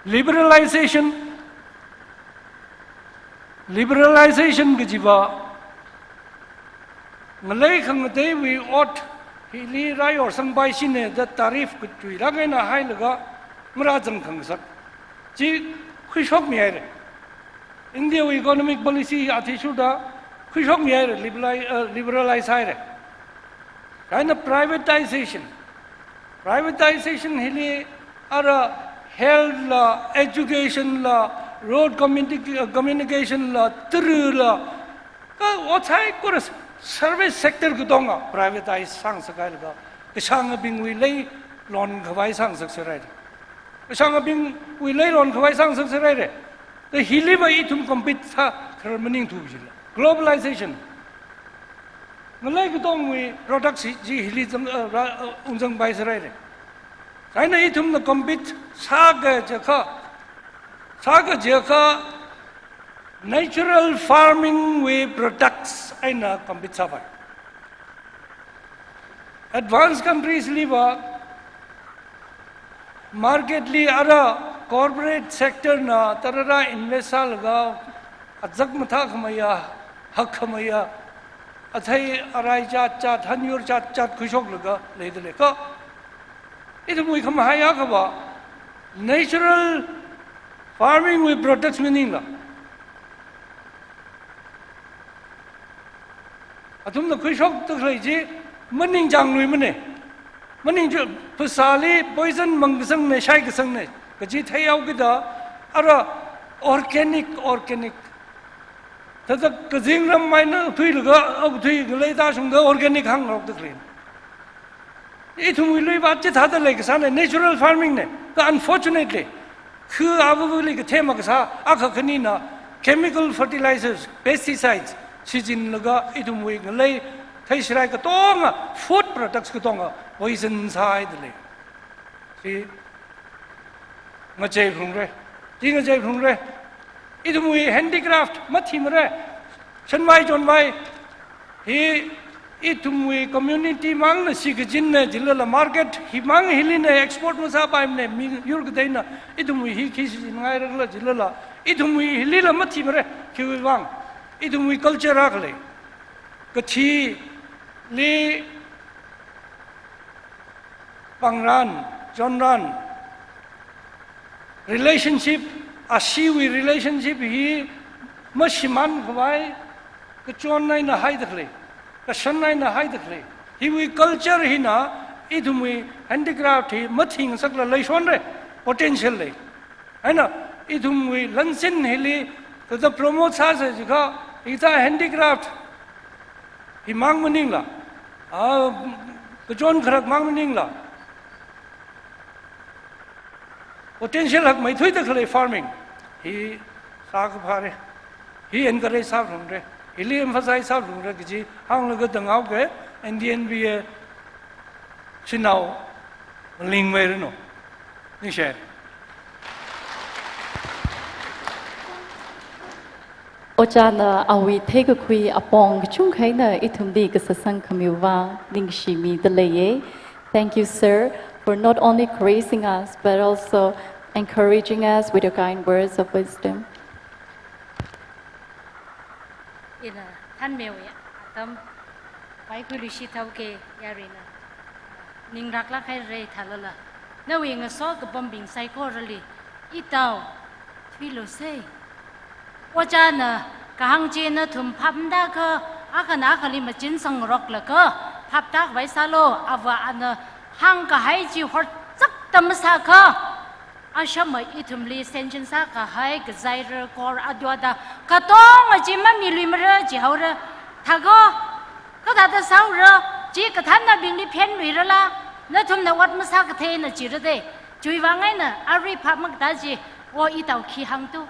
liberalization, liberalization kajiva, ngalei khangateiwui ot hili raiyorsangpaishina da tariff kachuilāk eina hailaga marāzang khangasak. Chi khuishokmihaira. Indiawui economic policy athishurda khuishokmihaira, liberali-, uh, liberalize haira. Chieina privatization. Privatization hili ara health la, education la, road communi-, uh, communication la, tara la, kha ot saikora service sector katonga privatize sāngasakhailaga, kashāngabingwui lei lonkhavai sāngasakserhaira. Kashāngabingwui lei lonkhavai sāngasakserhaira. Kha hiliva ithum compete sākharar maningthu jila. Globalization. Ngalei katongwui products hi, chi hili zang, uh, ra, uh, ungzangpaiserhaira. Chieina ithumna compete sākajiakha, sākajiakha natural farming wui products eina compete sāpai. Advanced countries liva market li ara corporate sector na tarara invest sālaga azak mathākhameiya, hakkhameiya, athei arai chatchat, hanyur chatchat khuishoklaga leidalei. Kha ithumwui khamahai akhava natural farming wui products maningla, athumna khuishokda khalei chi maningchāngluimana. Maningchu, phasāli poison mangkasangna, shaikasangna kaji theihaokida, ara organic, organic. Thāda kazingram eina thuilaga, okathui ngalei tāshungda organic hāngrokda khalei. Ithumwui luiva chithāda leikasāna, natural farming na. Kha unfortunately, khu avavali kathema kasā, akha khanina chemical fertilizers, pesticides, shichinlaga ithumwui ngalei theishirai katonga, food products katonga poison sāhaidalei. Chi ngacheiphungra. Chi ngacheiphungra. Ithumwui handicraft mathimara. Shanvai chonvai hi ithumwui community mangna shikachinna jilala, market himang hilina export masāpaimana, miyur kateina ithumwui hi khi shichinngairala jilala, ithumwui hilila mathimara, khiwuivang? Ithumwui culture akha lei. Kathili pangran, chonran, relationship, asheewui relationship hi mashimānkhavai, kachon eina haida khalei, kashan eina haida khalei. Hiwui culture hina ithumwui handicraft hi mathingasakla leishonra, potential lei. Eina ithumwui lansin hili thāda promote sāsa jiakha, hithā handicraft himang maningla, a, kachon kharak mang maningla, Potential hakmeithuida khalei farming hi sākaphāra. Hi encourage sāphalungra. Hili emphasize sāphalungra kaji hānglaga danghaoga N D N B A shanao malingmeiranu. Ningshi. Ojāna awui theikakhui apong kachungkha eina ithumli kasasang khamiwui vang ningshimida leiya. Thank you, sir, for not only gracing us, but also encouraging us with your kind words of wisdom. Ina thanmeiwui atam vaikhuiluishit haoga yarina. Ninglāklāk haira thālala, nawui ngaso kapambing saikorali itao thuilu sei. Ojāna kahāng chi nathum phaptākha, akhana akhali machin sangroklaga phaptākhavai sālu, ava ana hāngkahai chi horchakta masākha, ashama ithumli sanction sākahai kazai rakor adwada katonga chi mamiluimara jihaora. Thākha, kathāda sāhaora, chi kathānnabingli phenluirala, nathumna ot masākathei eina jira de. Chiwui vang eina arui phap makatā chi, o itao khi hāngtu,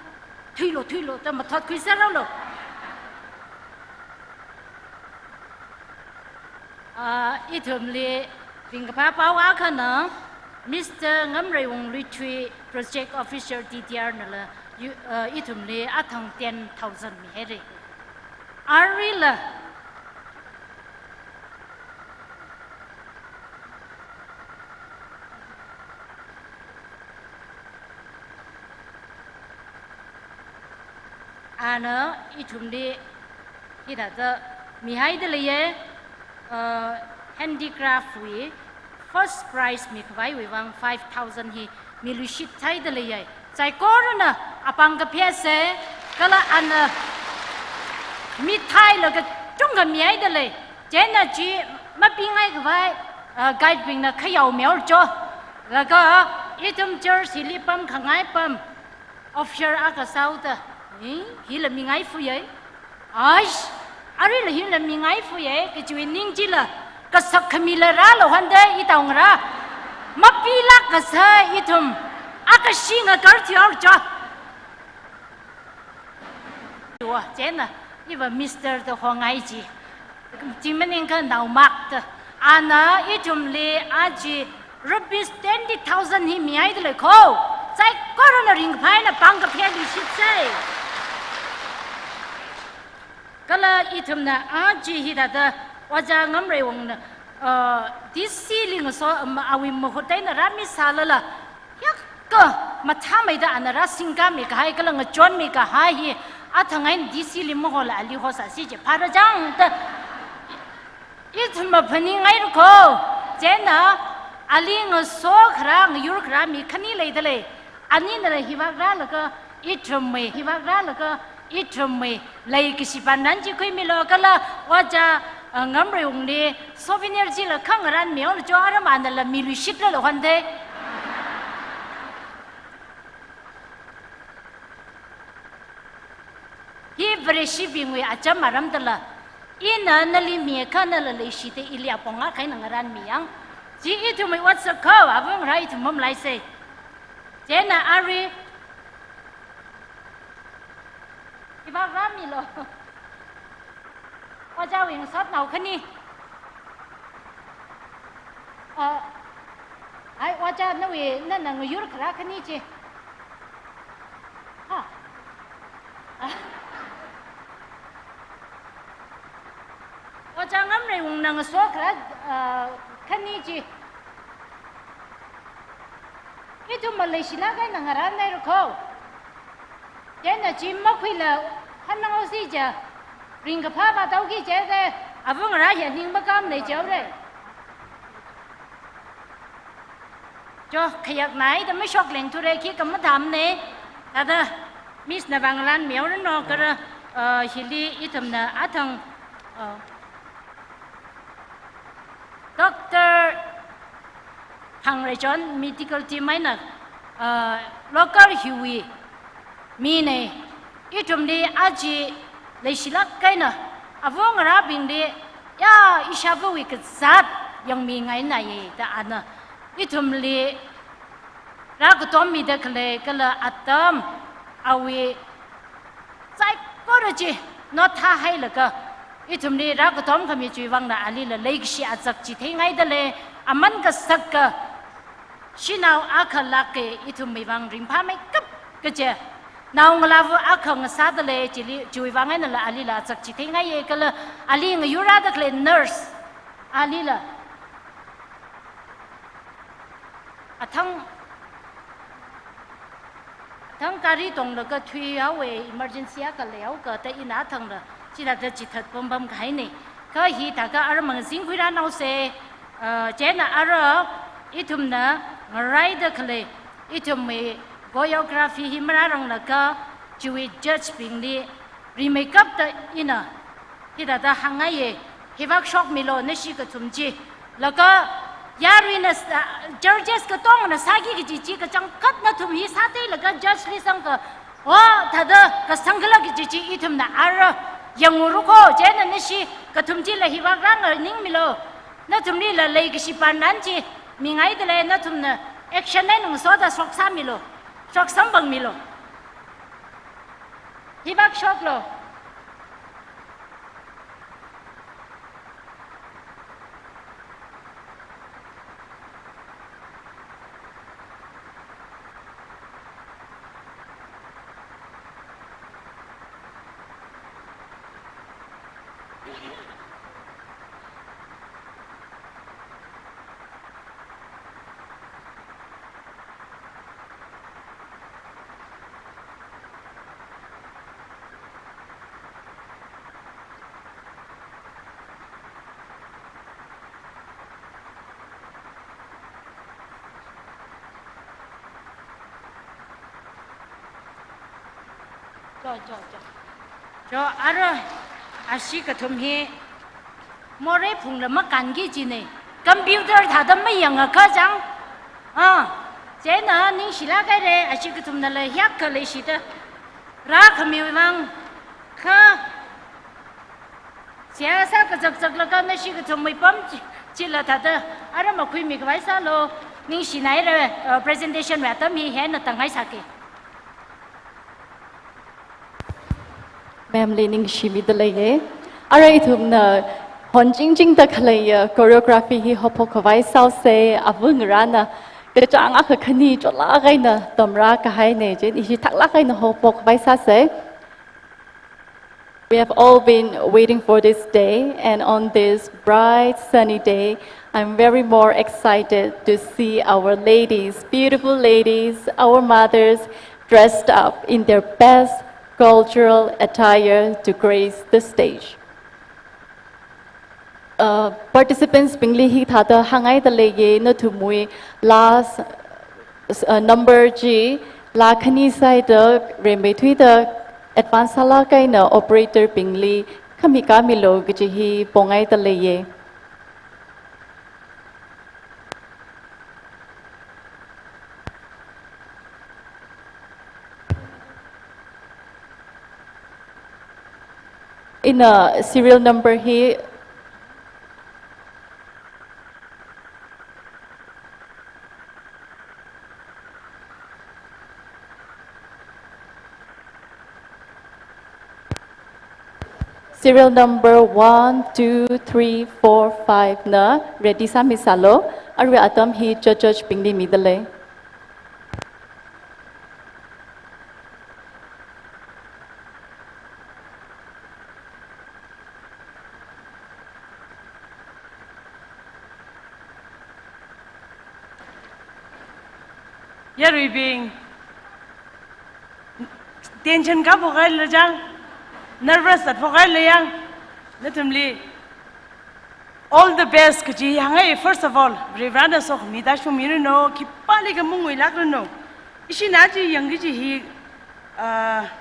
thuilu, thuilu da mathot khuisāralu. Ah, ithumli ringkaphā pao akhana, Mister Ngamreiwung Luithui, Project Officer T D R nala, yu-, ah, ithumli athang ten thousand mihaira. Aruila, ana ithumli hithāda mihaida leiya, uh, handicraft wui first prize mikhavaiwui vang five thousand hi miluishit haida leiya. Saikorana apāng kaphā sā, kala ana mithailaga chungkha mihaida lei. Chieina chi mapingaikhavai, uh, guide bingna khayao mihaora cho. Laga ithum church hili pamkhangai apam official akha sāhaoda, eh, hila mingaifaya. Aish, aruila hila mingaifaya, kachiwui ning chila kasak khamila rālu hānda itao ngarā. Mapilāk kasā ithum akha shinga kar thihaora cho. Wa, chieina, iva Mister da hongai chi. Chi maningakha Naomak da. Ana ithumli aja rupees twenty thousand hi mihaida lei kho. Saikorana ringkaphā eina pāng kaphā luishit sai. Kala ithumna aja hithāda Ojā Ngamreiwungna, uh, D C li ngaso, um, awui mahut eina rāmisālala, hiyākha mathāmeida ana rāsingkāmi kahai kala ngachonmi kahai hi, athang eina D C li mahola ali hosāsi chi phārā chang da ithum maphaningngaira kho. Chieina ali ngaso kharā, ngayur kharā mi khani leida lei. Aninala hivāk rālaga ithumwui, hivāk rālaga ithumwui leikashi pāngran chi khuimilu kala Ojā, uh, Ngamreiwungli souvenir chila khangarān mihaora cho, aram anala miluishitlalu hānda. Hi Vareshibingwui acham aram dala, ina nali miakha nala leishida ili apong akha eina ngarānmi yang. Chi ithumwui ot sā kho, avāngarā ithum mamalaisa. Chieina arui, hivāk rāmilu. Ojāwui ngasotnao khani. Ah, ai, Ojā nawui, nana ngayur kharā khani chi. Ha. Ah. Ojā Ngamreiwungna ngaso kharā, ah, khani chi. Ithum maleishilāk eina ngarānhaira kho. Chieina chi makhuila hanao si ja, ringkaphā vāthaoki jida, avāngarā hi ning makāmana jihaora. Cho, khayaknaida mashokleng thura khikha mathāmana. Thāda, Miss na vang lan mihaoranu kara, uh, hili ithumna athang, uh, Doctor Phangreichon medical team eina, uh, local hiwui mina, ithumli aja leishilāk eina avāngarābingli, ya, ishāvāwui kazāt yangmingainaya da ana ithumli rākatom mida khalei kala atam awui saikora chi note thāhailaga, ithumli rākatom khami chiwui vangna alila leikashi azak chi theingaidalei, aman kasaka shanao akha lāka, ithumwui vang ringphāmeikap kaja naongalāva akha ngasādalei, chili, chiwui vang einala alila azak chi theingaiya kala ali ngayurrāda khalei nurse alila athang, athang gari tonglaga thuihaowa, emergency akha leihaoka da ina athangla chithāda chithat pampam kahaina. Kha hithākha ara mangazin khuirānaosa, ah, chieina ara ithumna ngaraida khalei ithumwui choreography hi marāranglakha chiwui judge bingli rimeikapta ina hithāda hāngngaiya, hivāk shokmilu nashi kathum chi. Laga yaruina s-, ah, judges katongna sāki kaji chi kachangkhat nathum hi sātheilaga judge li sangka, o, thāda kasang khala kaji chi ithumna ara yanguru ko, chieina nashi kathum chila hivāk rānganingmilu. Nathumlila leikashi panan chi mingaidalei, nathumna action eina ngasoda shok sāmilu, shok samphangmilu. Hivāk shoklu. Cho, cho, cho. Cho, ara, ashi kathum hi morei phungla makānki jina. Computer thāda mayangakha chang. Ah, chieina ningshilāk haira, ashi kathumnala hiyākha leishida rākhamiwui vang. Kha seihā sā kazakzaklaga nashi kathumwui pam chi, chila thāda ara makhuimi khavai sālu, ningshinaira, uh, presentation wui atam hi hieina tāngngaisāki. Ma'am li ningshimidalei ye. Ara ithumna honchingchingda khaleiya choreography hi haophok khavai sāsa, ava ngarāna kachāng akha khani chotlāk eina tamrā kahaina, chieina ishi thaklāk eina haophok khavai sāsa. We have all been waiting for this day, and on this bright, sunny day, I'm very more excited to see our ladies, beautiful ladies, our mothers, dressed up in their best cultural attire to grace the stage. Uh, participants bingli hithāda hāngngaidalei ye, nathumwui last, uh, number chi laa khani sāhaida rimeithuida advance sālāk eina operator bingli khami khamilu kaji hi pongaidalei ye. Ina serial number hi Serial number one, two, three, four, five na ready sāmisālu. Arui atam hi judge bingli midalei. Yaruibing, tension kaphok haila chang, nervous sāphok haila yang, nathumli all the best kaji hāngngai, first of all, Varivarana sokhami tāshungmiranu, khipālikha mangāilākranu. Ishina chi yangki kaji hi, ah,